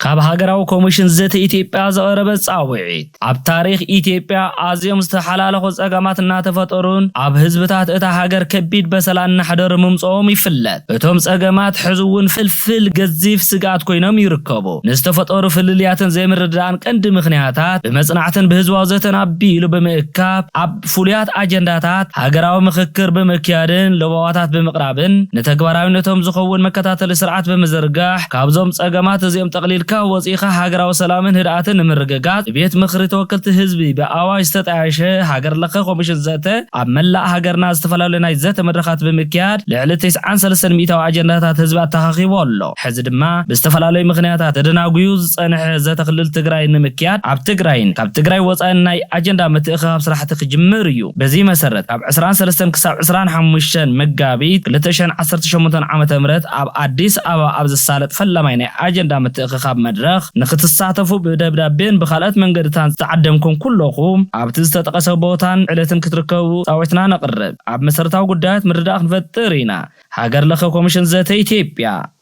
ካብ ሃገራዊ ኮሚሽን ዘተ ኢትዮጵያ ዝቐረበ ጻውዒት፣ ኣብ ታሪኽ ኢትዮጵያ ኣዝዮም ዝተሓላለኹ ጸገማት እናተፈጠሩን ኣብ ህዝብታት እታ ሃገር ከቢድ በሰላ እናሕደሩ ምምጽኦም ይፍለጥ። እቶም ጸገማት ሕዚ እውን ፍልፍል ገዚፍ ስግኣት ኮይኖም ይርከቡ። ንዝተፈጠሩ ፍልልያትን ዘይምርድዳእን ቀንዲ ምኽንያታት ብመጽናዕትን ብህዝባዊ ዘተን ኣቢሉ ብምእካብ፣ ኣብ ፍሉያት ኣጀንዳታት ሃገራዊ ምኽክር ብምክያድን ለበዋታት ብምቕራብን ንተግባራዊነቶም ዝኸውን መከታተሊ ስርዓት ብምዝርጋሕ፣ ካብዞም ጸገማት እዚኦም ጠቕሊልካ ወጺእኻ ሃገራዊ ሰላምን ህድኣትን ንምርግጋጽ ብቤት ምኽሪ ተወከልቲ ህዝቢ ብኣዋጅ ዝተጣየሸ ሃገር ለኸ ኮሚሽን ዘተ ኣብ መላእ ሃገርና ዝተፈላለዩ ናይ ዘተ መድረኻት ብምክያድ ልዕሊ ተስዓን ሰለስተን ሚእታዊ ኣጀንዳታት ህዝቢ ኣተኻኺቡ ኣሎ። ሕዚ ድማ ብዝተፈላለዩ ምኽንያታት ተደናጉዩ ዝጸንሐ ዘተ ክልል ትግራይ ንምክያድ ኣብ ትግራይን ካብ ትግራይ ወጻኢን ናይ ኣጀንዳ ምትእኽኻብ ስራሕቲ ክጅምር እዩ። በዚ መሰረት ካብ ዕስራን ሰለስተን ክሳብ ዕስራን ሓሙሽተን መጋቢት ክልተ ሽሕን ዓሰርተ ሸሞንተን ዓመተ ምህረት ኣብ ኣዲስ ኣበባ ኣብ ዝሳለጥ ፈላማይ ናይ ኣጀንዳ ምትእኽኻብ መድረኽ ንክትሳተፉ ብደብዳቤን ብኻልኦት መንገድታን ዝተዓደምኩም ኩለኹም ኣብቲ ዝተጠቐሰ ቦታን ዕለትን ክትርከቡ ጻዊዕትና ነቕርብ። ኣብ መሰረታዊ ጉዳያት ምርዳእ ክንፈጥር ኢና። ሃገር ለኸ ኮሚሽን ዘተ ኢትዮጵያ።